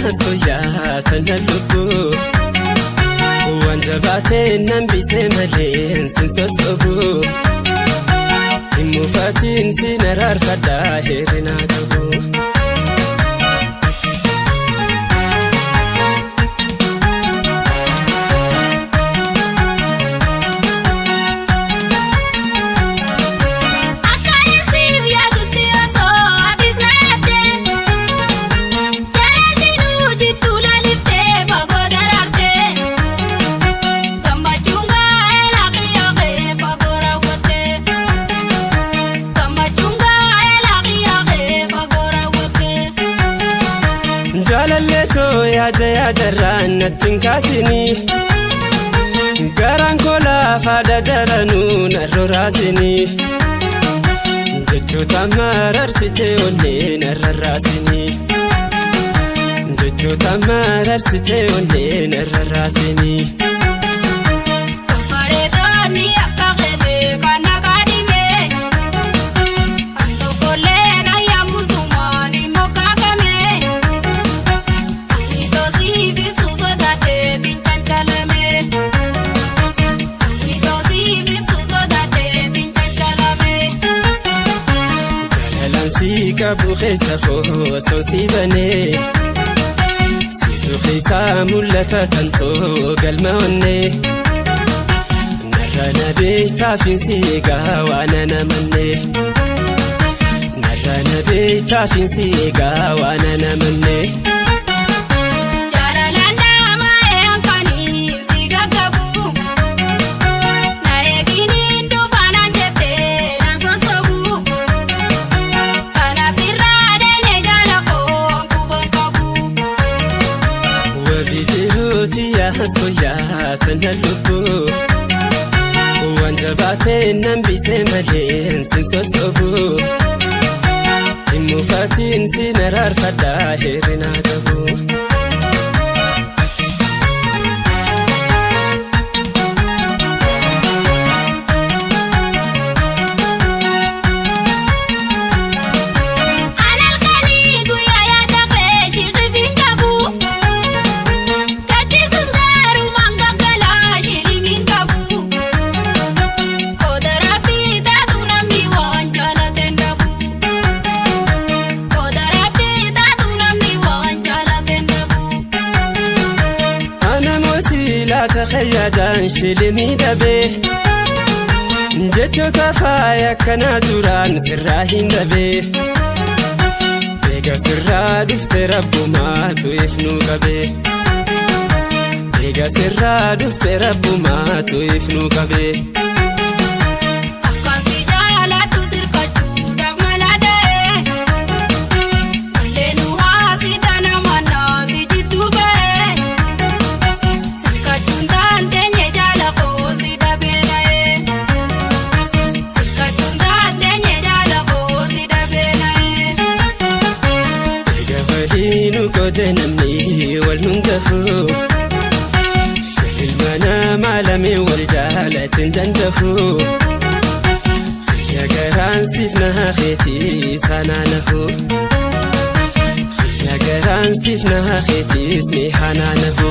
Yaas guyyaa tana lubbuu waan jabaatee nan bisee malee sin sossobu. Hin mufatiin sin araarfadhaa hir'inaa qabu. Akka isiif yaadutti osoo atis na yaaddee, jaalalli nu jittuu laliftee fagoo daraartee, gammachuun gaa'ela qiyyaaqee fagoo raawwattee, gammachuun gaa'ela qiyyaaqee fagoo raawwattee. Jaalallee too yaada yaadarraan natti hin kaasinii. Garaan koo laafaa dadaranuu narra raasinii. Jechoota mararsitee onnee narra raasinii. Jechoota mararsitee onnee narra raasinii. Bareedoonni akka qeebee kan naqaadhime, kan tokkollee nayyamu sumaan hin moggaafame. Ani toosiif ibsu sodaateetiin cancalame. Ani toosiif ibsu sodaateetiin cancalame. Jaalalaan si qabu keessa koo osoo si banee. Situ keessaa mul'ata tantoo galma onnee. Narra na beektaafin si eegaa waan ana mannee. Narra na beektaafin si eegaa waan ana mannee. Jaalalaan nama eeyankanii si gaggabu. Na eeginiin dhufaanaan jettee na sossobu. Kana sirraa deemee jaala koo kuban qabu. Wabii jiruuti yaas guyyaa tana lubbuu. Waan jabaatee nan bisee malee sin sossobu. Hin mufatiin sin araarfadhaa hir'inaa qabu. Analkanii guyyaa yaada kee shiqifiin qabu. Gachiisus garuu mangagalaa shilimiin qabu. Kooda rabbii taatu namni waan jaalateen dhabu. Kooda rabbii taatu namni waan jaalateen dhabu. Ana moosii laata xayyaadhaan shilimii dhabee. Jechoota faaya akkanaa duraan sirraa hin dhabee. Eega sirraa dhufte rabbumaatu ifnuu qabee. Eega sirraa dhufte rabbumaatu ifnuu qabee. Akkaan si jaaladhu sirkachuudhaaf mala dha'ee. Malleen haasita nama naasi jidduu ba'ee. Sirkachuun taanteenye jaala koo si dhabee na'ee. Sirkachuun taanteenye jaala koo si dhabee na'ee. Eega waliinu qoode namni wal nun gahu. Ilma namaa lameen wal jaalatin danda'u. Xiyya garaan siif na keetii sanaa nahu. Xiyya garaan siif na keetiis mee hanaa nahu.